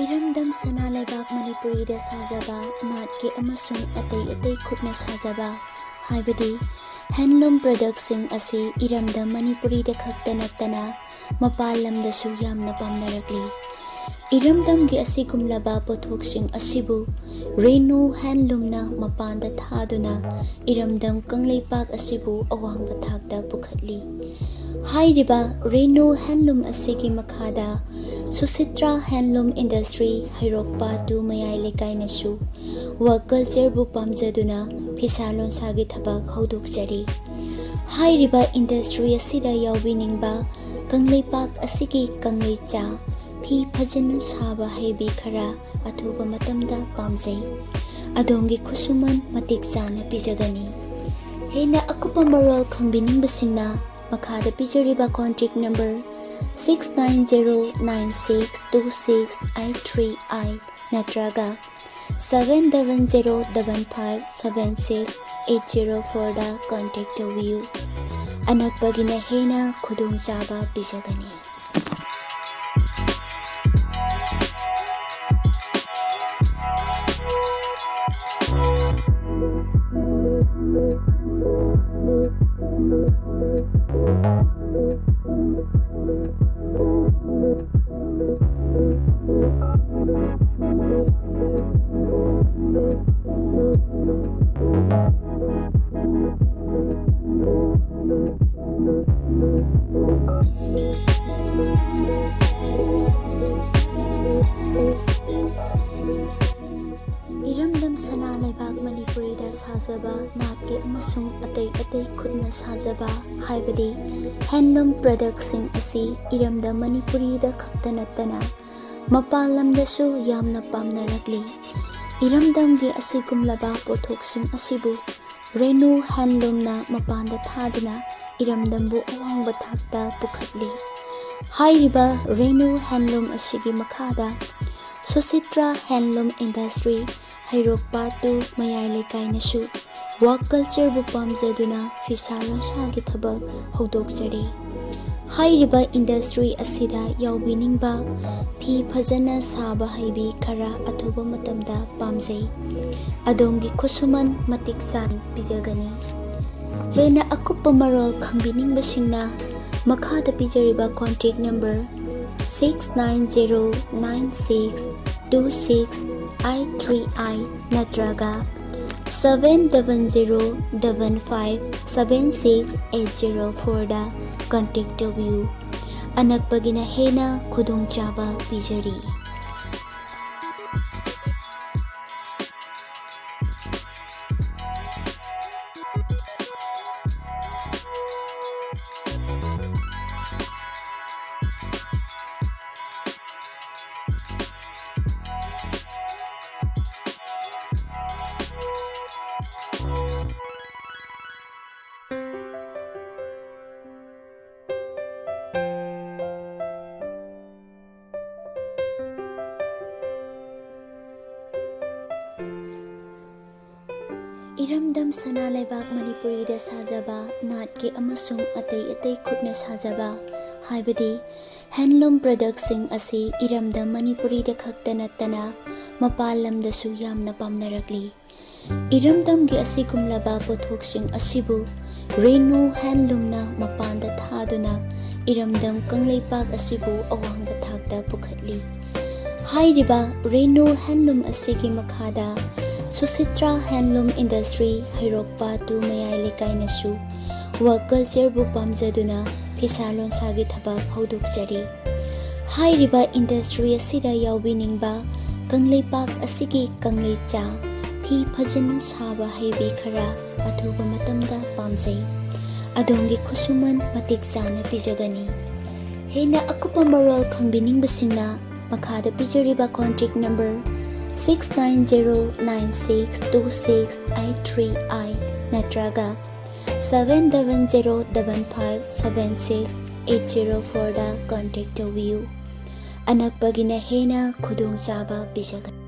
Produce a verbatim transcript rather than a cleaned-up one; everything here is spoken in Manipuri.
ꯏꯔꯝꯗꯝ ꯁꯅꯥ ꯂꯩꯕꯥꯛ ꯃꯅꯤꯄꯨꯔꯤꯗ ꯁꯥꯖꯕ ꯅꯥꯠꯀꯤ ꯑꯃꯁꯨꯡ ꯑꯇꯩ ꯑꯇꯩ ꯈꯨꯠꯅ ꯁꯥꯖꯕ, ꯍꯥꯏꯕꯗꯤ handloom productꯁꯤꯡ ꯑꯁꯤ ꯏꯔꯝꯗꯝ ꯃꯅꯤꯄꯨꯔꯤꯗ ꯈꯛꯇ ꯅꯠꯇꯅ ꯃꯄꯥꯟ ꯂꯝꯗꯁꯨ ꯌꯥꯝꯅ ꯄꯥꯝꯅꯔꯛꯂꯤ꯫ ꯏꯔꯝꯗꯝꯒꯤ ꯑꯁꯤꯒꯨꯝꯂꯕ ꯄꯣꯠꯊꯣꯛꯁꯤꯡ ꯑꯁꯤꯕꯨ ꯔꯦꯅꯨ handloomꯅ ꯃꯄꯥꯟꯗ ꯊꯥꯗꯨꯅ ꯏꯔꯝꯗꯝ ꯀꯪꯂꯩꯄꯥꯛ ꯑꯁꯤꯕꯨ ꯑꯋꯥꯡꯕ ꯊꯥꯛꯇ ꯄꯨꯈꯠꯂꯤ꯫ ꯍꯥꯏꯔꯤꯕ ꯔꯦꯅꯨ handloom ꯑꯁꯤꯒꯤ ꯃꯈꯥꯗ ꯁꯨꯁꯤꯇ꯭ꯔꯥ handloom industry, ꯍꯩꯔꯣꯛꯄ two ꯃꯌꯥꯏ ꯂꯩꯀꯥꯏꯅꯁꯨ work cultureꯕꯨ ꯄꯥꯝꯖꯗꯨꯅ ꯐꯤꯁꯥ ꯂꯣꯟꯁꯥꯒꯤ ꯊꯕꯛ ꯍꯧꯗꯣꯛꯆꯔꯤ꯫ ꯍꯥꯏꯔꯤꯕ industry ꯑꯁꯤꯗ ꯌꯥꯎꯕꯤꯅꯤꯡꯕ ꯀꯪꯂꯩꯄꯥꯛ ꯑꯁꯤꯒꯤ ꯀꯪꯂꯩꯆꯥ, ꯐꯤ ꯐꯖꯅ ꯁꯥꯕ ꯍꯩꯕꯤ ꯈꯔ ꯑꯊꯨꯕ ꯃꯇꯝꯗ ꯄꯥꯝꯖꯩ꯫ ꯑꯗꯣꯝꯒꯤ ꯈꯨꯠꯁꯨꯃꯟ ꯃꯇꯤꯛ ꯆꯥꯅ ꯄꯤꯖꯒꯅꯤ꯫ ꯍꯦꯟꯅ ꯑꯀꯨꯞꯄ ꯃꯔꯣꯜ ꯈꯪꯕꯤꯅꯤꯡꯕꯁꯤꯡꯅ ꯃꯈꯥꯗ ꯄꯤꯖꯔꯤꯕ contact number six nine zero nine six two six eight three eight ꯅꯠꯇ꯭ꯔꯒ seven double zero double five seven six eight zero fourꯗ contact ꯇꯧꯕꯤꯌꯨ꯫ ꯑꯅꯛꯄꯒꯤꯅ ꯍꯦꯟꯅ ꯈꯨꯗꯣꯡꯆꯥꯕ ꯄꯤꯖꯒꯅꯤ꯫ ꯏꯔꯝꯗꯝ ꯁꯅꯥ ꯂꯩꯕꯥꯛ ꯃꯅꯤꯄꯨꯔꯤꯗ ꯁꯥꯖꯕ ꯅꯥꯠꯀꯤ ꯑꯃꯁꯨꯡ ꯑꯇꯩ ꯑꯇꯩ ꯈꯨꯠꯅ ꯁꯥꯖꯕ, ꯍꯥꯏꯕꯗꯤ handloom productꯁꯤꯡ ꯑꯁꯤ ꯏꯔꯝꯗꯝ ꯃꯅꯤꯄꯨꯔꯤꯗ ꯈꯛꯇ ꯅꯠꯇꯅ ꯃꯄꯥꯟ ꯂꯝꯗꯁꯨ ꯌꯥꯝꯅ ꯄꯥꯝꯅꯔꯛꯂꯤ꯫ ꯏꯔꯝꯗꯝꯒꯤ ꯑꯁꯤꯒꯨꯝꯂꯕ ꯄꯣꯠꯊꯣꯛꯁꯤꯡ ꯑꯁꯤꯕꯨ ꯔꯦꯅꯨ handloomꯅ ꯃꯄꯥꯟꯗ ꯊꯥꯗꯨꯅ ꯏꯔꯝꯗꯝꯕꯨ ꯑꯋꯥꯡꯕ ꯊꯥꯛꯇ ꯄꯨꯈꯠꯂꯤ꯫ ꯍꯥꯏꯔꯤꯕ ꯔꯦꯅꯨ handloom ꯑꯁꯤꯒꯤ ꯃꯈꯥꯗ ꯁꯨꯁꯤꯇ꯭ꯔꯥ handloom industry, ꯍꯩꯔꯣꯛꯄ two ꯃꯌꯥꯏ ꯂꯩꯀꯥꯏꯅꯁꯨ work cultureꯕꯨ ꯄꯥꯝꯖꯗꯨꯅ ꯐꯤꯁꯥ ꯂꯣꯟꯁꯥꯒꯤ ꯊꯕꯛ ꯍꯧꯗꯣꯛꯆꯔꯤ꯫ ꯍꯥꯏꯔꯤꯕ ꯏꯟꯗꯁꯇ꯭ꯔꯤ ꯑꯁꯤꯗ ꯌꯥꯎꯕꯤꯅꯤꯡꯕ, ꯐꯤ ꯐꯖꯅ ꯁꯥꯕ ꯍꯩꯕꯤ ꯈꯔ ꯑꯊꯨꯕ ꯃꯇꯝꯗ ꯄꯥꯝꯖꯩ꯫ ꯑꯗꯣꯝꯒꯤ ꯈꯨꯠꯁꯨꯃꯟ ꯃꯇꯤꯛ ꯆꯥꯅ ꯄꯤꯖꯒꯅꯤ꯫ ꯍꯦꯟꯅ ꯑꯀꯨꯞꯄ ꯃꯔꯣꯜ ꯈꯪꯕꯤꯅꯤꯡꯕꯁꯤꯡꯅ ꯃꯈꯥꯗ ꯄꯤꯖꯔꯤꯕ contact number six nine zero nine six two six eight three eight ꯅꯠꯇ꯭ꯔꯒ seven double zero double five seven six eight zero fourꯗ contact ꯇꯧꯕꯤꯌꯨ꯫ ꯑꯅꯛꯄꯒꯤꯅ ꯍꯦꯟꯅ ꯈꯨꯗꯣꯡꯆꯥꯕ ꯄꯤꯖꯔꯤ꯫ ꯏꯔꯝꯗꯝ ꯁꯅꯥ ꯂꯩꯕꯥꯛ ꯃꯅꯤꯄꯨꯔꯤꯗ ꯁꯥꯖꯕ ꯅꯥꯠꯀꯤ ꯑꯃꯁꯨꯡ ꯑꯇꯩ ꯑꯇꯩ ꯈꯨꯠꯅ ꯁꯥꯖꯕ, ꯍꯥꯏꯕꯗꯤ handloom productꯁꯤꯡ ꯑꯁꯤ ꯏꯔꯝꯗꯝ ꯃꯅꯤꯄꯨꯔꯤꯗ ꯈꯛꯇ ꯅꯠꯇꯅ ꯃꯄꯥꯟ ꯂꯝꯗꯁꯨ ꯌꯥꯝꯅ ꯄꯥꯝꯅꯔꯛꯂꯤ꯫ ꯏꯔꯝꯗꯝꯒꯤ ꯑꯁꯤꯒꯨꯝꯂꯕ ꯄꯣꯠꯊꯣꯛꯁꯤꯡ ꯑꯁꯤꯕꯨ ꯔꯦꯅꯨ handloomꯅ ꯃꯄꯥꯟꯗ ꯊꯥꯗꯨꯅ ꯏꯔꯝꯗꯝ ꯀꯪꯂꯩꯄꯥꯛ ꯑꯁꯤꯕꯨ ꯑꯋꯥꯡꯕ ꯊꯥꯛꯇ ꯄꯨꯈꯠꯂꯤ꯫ ꯍꯥꯏꯔꯤꯕ ꯔꯦꯅꯨ handloom ꯑꯁꯤꯒꯤ ꯃꯈꯥꯗ ꯁꯨꯁꯤꯇ꯭ꯔꯥ handloom industry, ꯍꯩꯔꯣꯛꯄ two ꯃꯌꯥꯏ ꯂꯩꯀꯥꯏꯅꯁꯨ work cultureꯕꯨ ꯄꯥꯝꯖꯗꯨꯅ ꯐꯤꯁꯥ ꯂꯣꯟꯁꯥꯒꯤ ꯊꯕꯛ ꯍꯧꯗꯣꯛꯆꯔꯤ꯫ ꯍꯥꯏꯔꯤꯕ ꯏꯟꯗꯁꯇ꯭ꯔꯤ ꯑꯁꯤꯗ ꯌꯥꯎꯕꯤꯅꯤꯡꯕ ꯀꯪꯂꯩꯄꯥꯛ ꯑꯁꯤꯒꯤ ꯀꯪꯂꯩꯆꯥ, ꯐꯤ ꯐꯖꯅ ꯁꯥꯕ ꯍꯩꯕꯤ ꯈꯔ ꯑꯊꯨꯕ ꯃꯇꯝꯗ ꯄꯥꯝꯖꯩ꯫ ꯑꯗꯣꯝꯒꯤ ꯈꯨꯠꯁꯨꯃꯟ ꯃꯇꯤꯛ ꯆꯥꯅ ꯄꯤꯖꯒꯅꯤ꯫ ꯍꯦꯟꯅ ꯑꯀꯨꯞꯄ ꯃꯔꯣꯜ ꯈꯪꯕꯤꯅꯤꯡꯕꯁꯤꯡꯅ ꯃꯈꯥꯗ ꯄꯤꯖꯔꯤꯕ contact number six nine zero nine six two six eight three eight ꯅꯠꯇ꯭ꯔꯒ seven double zero double five seven six eight zero fourꯗ contact ꯇꯧꯕꯤꯌꯨ꯫ ꯑꯅꯛꯄꯒꯤꯅ ꯍꯦꯟꯅ ꯈꯨꯗꯣꯡꯆꯥꯕ ꯄꯤꯖꯒꯅꯤ꯫